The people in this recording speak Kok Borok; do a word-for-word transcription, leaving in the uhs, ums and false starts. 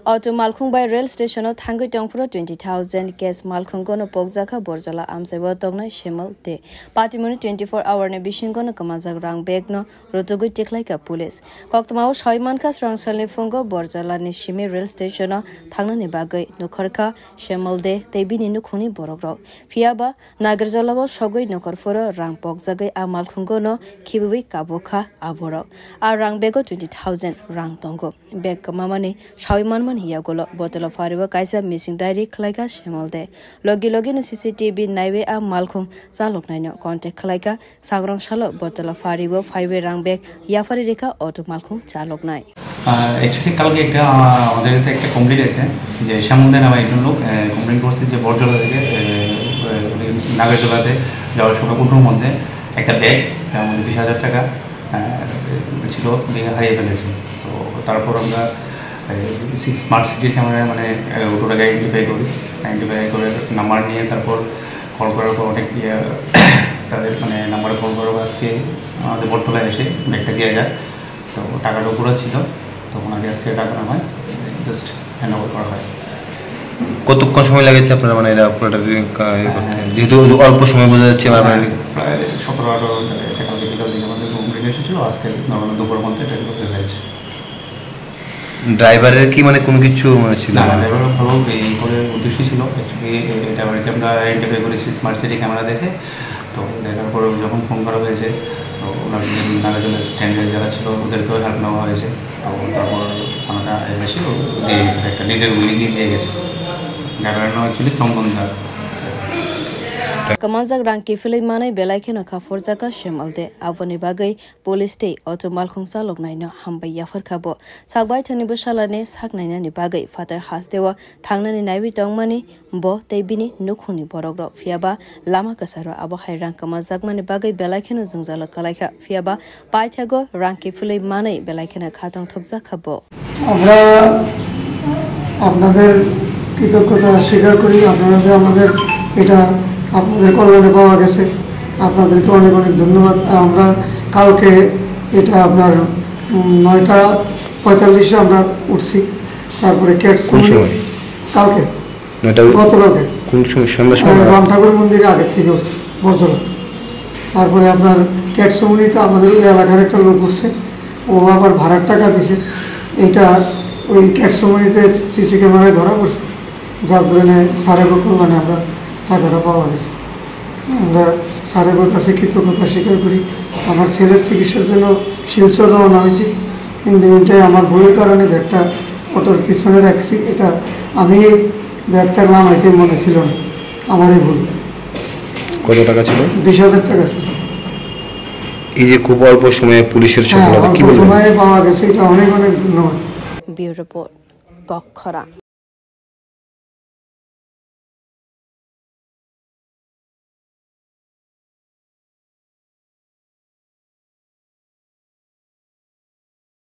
Auto malkhung bai rail station o thangwi tongphuru twenty thousand cash malkhung gono pokjakha Borjola amchai o tongnai Shemal de. Patimoni twenty four hour ni bisingo no kwmajak rang bag no rutugwi tikhlaikha police. Koktwma o sawi mankha swrangsalni phungo Borjola ni simi rail station o thangnani bagwi nukharkha Shemal de tei bini nukhungni borok rok. Phiyaba Nagarjola o sogwi nokhorphuru rang pokjagwi a malkhung gono khibiwi kabukha aborok. A rang bag o twenty thousand rang tongo. Bag kwmamani sawi manmani yagulo Botolo Phari o kaisa missing diary khwlaikha Shemal de. Logi logi no C C T V naiwi a malkhung chaloknaino contact khwlaikha. Sangrong salo Botolo Phari o phaiwi rang bag yaphari rikha auto malkhung chaloknai. আহ, actually কালকে একটা, আহ, আমাদের কাছে একটা কমপ্লেইন্ট আছে যে শ্যামল দে নামে একজন লোক, আহ, কমপ্লেইন করছে যে বরজলা থেকে, আহ, আহ, উনি নাগরজলাতে যাওয়ার সময় অটোর মধ্যে একটা ব্যাগ, তার মধ্যে বিশ হাজার টাকা, আহ, ছিল, উনি হারিয়ে ফেলেছে। তো তারপর আমরা, আহ, সিক্স স্মার্ট সিটির ক্যামেরায় মানে, আহ, অটোটাকে আইডেন্টিফাই করি। আইডেন্টিফাই করে নাম্বার নিয়ে তারপর কল করার পর অনেক ইয়ে, তাদের মানে নাম্বারে কল করার পর আজকে আমাদের বটতলায় এসে ব্যাগটা দেওয়া যায়। তো টাকাটা পুরো ছিল, তো ওনাকে আজকে টাকা নেওয়া হয়, জাস্ট হ্যান্ড ওভার করা হয়। কতক্ষণ সময় লেগেছে আপনারা মানে এটা পুরোটা রি-, কা-, ইয়ে করতে? হ্যাঁ। যেহেতু অল্প সময় বোঝা যাচ্ছে, হ্যাঁ, আপনারা প্রায় সতেরো আঠারো ঘন্টা লেগেছে। কালকে বিকাল দিকে আমাদের কমপ্লেন এসেছিল, আজকে নরমাল দুপুরের মধ্যে এটা রিপোর্ট হয়ে গেছে। ড্রাইভারের কি মানে কোনো কিছু মানে ছিল না, না, না? ড্রাইভার ভালো এই করে উদ্দেশ্যই ছিল। অ্যাকচুয়ালি এই ড্রাইভারকে আমরা আইডেন্টিফাই করেছি স্মার্ট সিটি ক্যামেরা দেখে। তো দেখার পরে যখন ফোন করা হয়েছে, তো ওনার নাগার্জুন স্ট্যান্ডে যারা ছিল ওদেরকেও হেল্প নেওয়া হয়েছে। তো তারপর থানাটা এসে ও দিয়ে গেছে একটা, নিজের উইলিংলি দিয়ে গেছে। ড্রাইভারের নাম অ্যাকচুয়ালি Chandan Das. Kwmanjak rang kiphilwi manwi belai kheno kha phurjakha Shemal de. Aboni bagwi police tei auto malkhung chaloknaino hambai yapharkha bo. Sakbaithani bwsalani sak nainani bagwi phatar hasteo thangnani naiwi tongmani bo tei bini nukhungni borokrok. Phiyaba lama kwcharo abo hai rang kwmajakmani bagwi belai kheno jwngjalo kwlaikha. Phiyaba paithago rang kiphilwi manwi belai kheno khatong thokjakha bo. আমরা আপনাদের কৃতজ্ঞতা স্বীকার করি, আপনারা যে আমাদের এটা আপনাদের কল্যাণে পাওয়া গেছে, আপনাদেরকে অনেক অনেক ধন্যবাদ। আর আমরা কালকে এটা আপনার, উম, নয়টা পঁয়তাল্লিশে আমরা উঠছি, তারপরে ক্যাটস কোন মনি সময়? কালকে। নয়টা ওই গতকালকে। কোন সময়? সন্ধ্যার সময়? আহ, রাম ঠাকুর মন্দিরে আগের থেকে উঠছি, বজরা। তারপরে আপনার ক্যাটসমণি তো আমাদের ওই এলাকার একটা লোক উঠছে, ও আবার ভাড়ার টাকা দিছে। এটা ওই ক্যাটসমণিতে সিসি ক্যামেরায় ধরা পড়ছে, যার জন্য স্যারের কল্যাণে আমরা টাকাটা পাওয়া গেছে। আমরা স্যারের কাছে কৃতজ্ঞতা স্বীকার করি। আমার ছেলের চিকিৎসার জন্য শিলচর রওনা হয়েছি। In the meantime আমার ভুলের কারণে ব্যাগটা অটোর পিছনে রাখছি। এটা আমি ব্যাগটা নামাইতে মনে ছিল না, আমারই ভুল। কত টাকা ছিল? বিশ হাজার টাকা ছিল। এই যে খুব অল্প সময়ে পুলিশের হ্যাঁ, সফলতা, কি অল্প বলবেন? সময়ে পাওয়া গেছে, এটা অনেক অনেক ধন্যবাদ। Bureau Report, Kokkhorang.